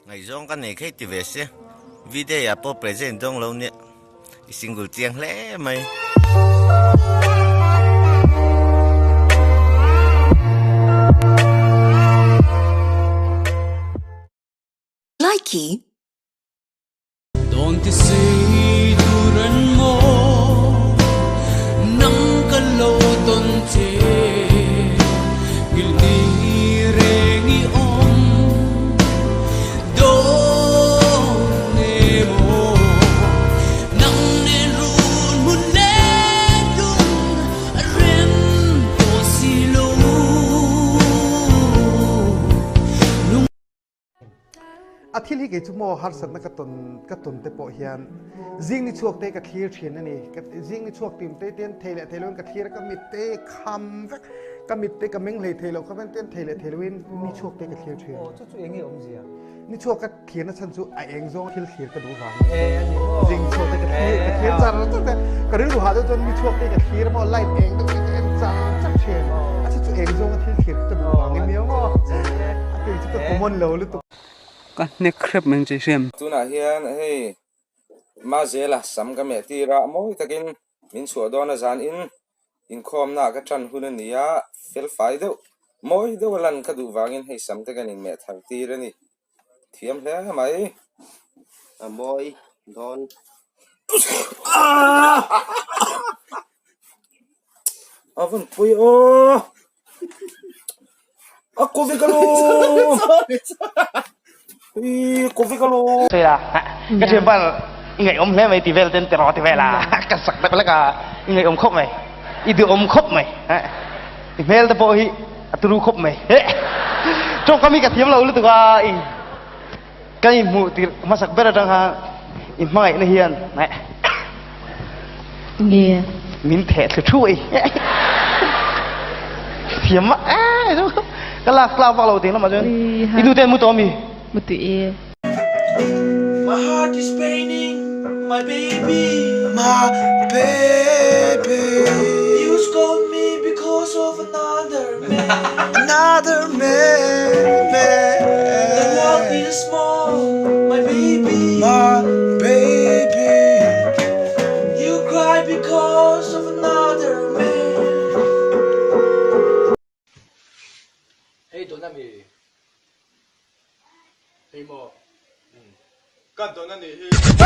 Ngaihzawng ka nei khei ti ve se, V-day ah pawh present dawng lo nia, i single chiang hle mai. Likey. Dawn ti sei tur an maw nang ka lo tawn che nghilh ni reng i awm dawn emaw nang nen run hmun leh dun a rem tawh si lo lung A thil hi kei chu maw harsatna ka tawn ka tawn te pawh hian zing ni chhuak te ka thlir thin a ni. Ka zing ni chhuak tim te ten thei leh thei loin ka thlir a, ka mit te kham vek, ka mit te ka meng hlei thei lo kha ven ten thei leh thei loin ni chhuak te ka thlir thin. Aw chu chu eng nge awmzia? Ni chhuak ka thlir na chhan chu a eng zawng thil thlir ka duh vang a ni. E a ni maw? Zing chhuak te ka thlir ka thlir char char te ka rilru hah deuh chuan ni chhuak te ka thlir a maw light eng deuh te ka en char char thin. A chu chu eng zawng a thil thlir ka duh vang a nia maw? A kei chu ka common lo lutuk. Ka hnek hrep mai ang che hriam. Tunah hian hei Mazela sam ka meh tir a, mawi takin min chhuah dawn a zan in inkhawmna ah ka tan hun a ni a, fel fai deuh mawi deuh a lan ka duh vangin hei sam te kan inmeh thar tir a ni. Thiam hle mai. A mawi dawn. A vawn pui aw. A covid a lo. Ih covid a lo. Sei la ka thian pa i ngaihawm hle mai ti vel ten tiraw ti vel a ka sak tak lek a i ngaihawm khawp mai i duhawm khawp mai i hmel te pawh hi a turu khawp mai tawngkam hi ka thiam lo lutuk a i kan inhmuh tirh hmasak ber atang khan i hmangaihna hian Nge. Min theh thlu thu ei. Thiam a ka lak tlak vak lo ting lamah chuan i nu te an mu tawh ami? Mu tui e. My heart is paining my baby My baby You scold me because of another man Another man The world is small my baby My baby You cry because of another man Hei dawn a mi? Hei maw? Ka dawn a nih hi. Ka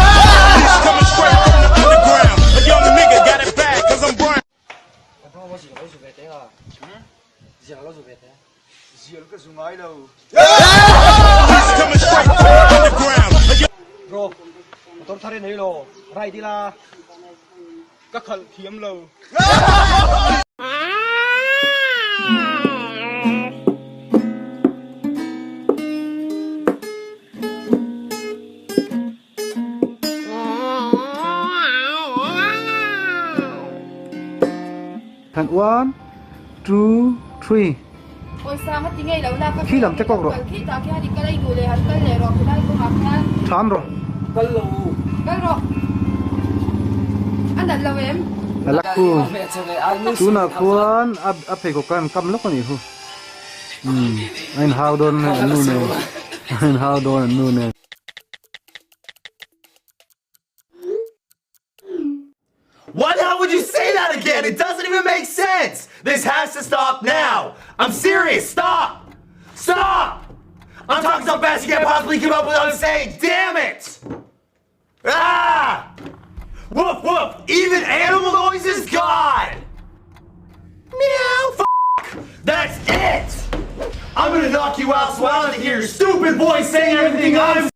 hma maw zial lo zu ve teh a? Zial lo zu ve teh. Zial ka zu ngai lo. Bro, motor thar i nei lo, ride ila. Ka khalh thiam lo. Than one, two, three. Khi lam te kawk rawh. Tham rawh. A lak khu. Tunah khuan a pheikhawk khan kam lawk a nih hu. Umm a inhau dawn an nu nen. A inhau dawn an nu nen. Why the hell would you say that again? It doesn't even make sense! This has to stop now! I'm serious, stop! Stop! I'm talking so fast you can't possibly keep up with what I'm saying, damn it! Ah! Woof woof! Even animal noises? God! Meow! F That's it! I'm gonna knock you out so I don't have to hear your stupid voice saying everything I'm.